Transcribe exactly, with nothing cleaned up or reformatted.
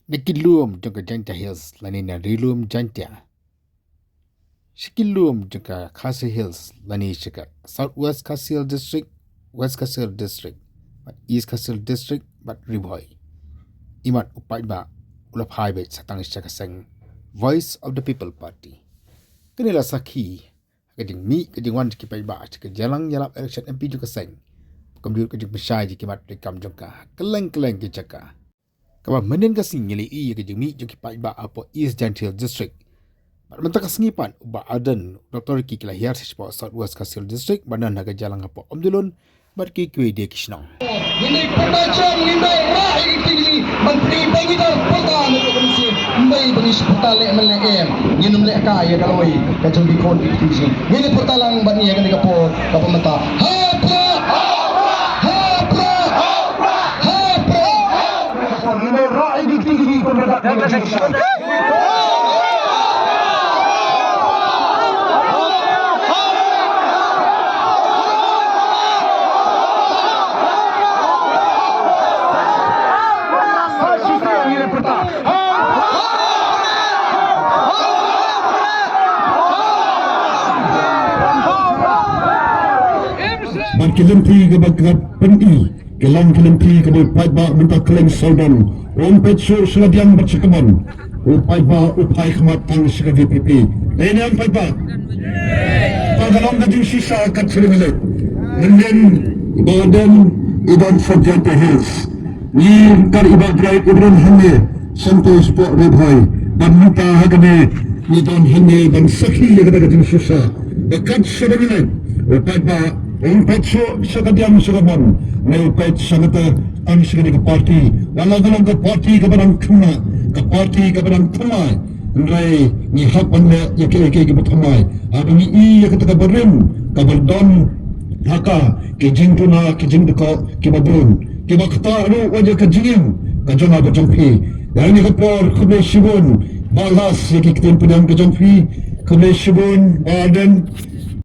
Na ki lum jong ka Jaintia Hills lane na ri lum Jaintia, sha ki lum jong ka Khasi Hills lane sha ka South West Khasi Hills District, West Khasi Hills District, bad East Khasi Hills District bad Ri Bhoi, imat u paidbah u la phai beit sa tang sha ka seng Voice of the People Party. Kane la sakhi ha ka jingmih ka jingwan jong ki paidbah sha ka jingïalang ïalap election M P jong ka seng, kumjuh ka jingpynshai jong ki mat treikam jong ka ha kylleng kylleng ki jaka. Kaba mynhynnin ka sngi ngi la ïohi ïa ka jingmih jong ki paidbah hapoh East Jaintia Hills District. Bad mynta ka sngi pat u Bah Ardent, Doctor Ricky ki la hiar sha shapoh South West Khasi Hills District, bad nang ha ka jingïalang hapoh Umdulun bad kiwei de ki shnong. Ngin dei pyrta jong, ngin dei rah ïa ki kti jong ngi ban pynïaid ba ngi dor pyrta na ka mynsiem. Ym dei ba ngi shu pyrta leh myn leh em. Ngin ym leh kai ïa ka lawei ka jong ki khun ki kti jong ngi. Ngin dei pyrta lang bad ngi ïa kane ka por kaba mynta. Ha Prah! Ha Prah! Ha Prah! Ngin dei rah ïa ki kti jong ngi kumba dak. Bad ki lynti kaba ka pyni, ki long ki lynti kaba u paidbah mynta kylleng sawdong um peit shuh sha ladiang bad sha kamon. U paidbah u phai khmat tang sha ka V P P. Dei ne em paidbah? Ba ka long ka jingshisha kat sha ka leit. Mynhynnin i Bah Ardent i don sha Jaintia Hills. Ngi kat i Bah Bright i don hangne, shane shapoh Ri Bhoi. Bad mynta ha kane ngi don hangne ban sakhi ïa kata ka jingshisha. Ba kat sha ka leit, u paidbah um peit shuh sha ka diang sha ka mon, ne u peit sha kata tang sha kane ka party. Wat la ka long ka party kaba dang thymmai, ka party kaba dang thymmai. Hynrei ngi hap ban leh ïa kiei kiei kiba thymmai. Haba ngi i ïa kata kaba rim, kaba don ha ka, ki jingduna, ki jingdkoh kiba bun, kiba ktah ruh ïa ka jingim ka jong nga bad jong phi. Ïa kane ka por khublei shibun Bah Las ïa ki ktien pdiang ka jong phi. Khublei shibun Bah Ardent.